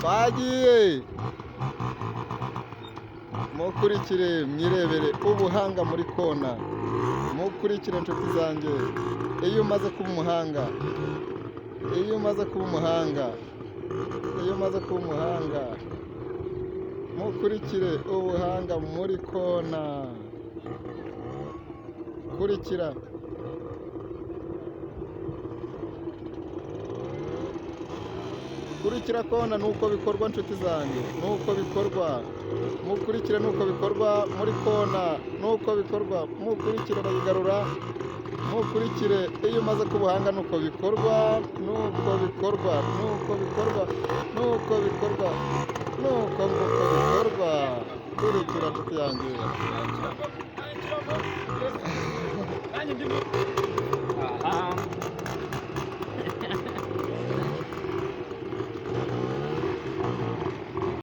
Twagiye, mukurikire mwirebere ubuhanga muri kona. Mukurikire inshuti zanjye, iyo umaze kuba umuhanga, iyo umaze kuba umuhanga, iyo umaze kuba umuhanga, mukurikire ubuhanga muri kona. Kurikira. Kurikira kona nuko bikorwa nshuti zanjye, nuko bikorwa. Mukurikire nuko bikorwa muri kona, nuko bikorwa. Mukurikire arayigarura, mukurikire iyo umaze kuba ubuhanga nuko bikorwa, nuko bikorwa, nuko bikorwa, nuko bikorwa, nuko nguko bikorwa. Kurikira nshuti yanjye. Nanjye ndimo.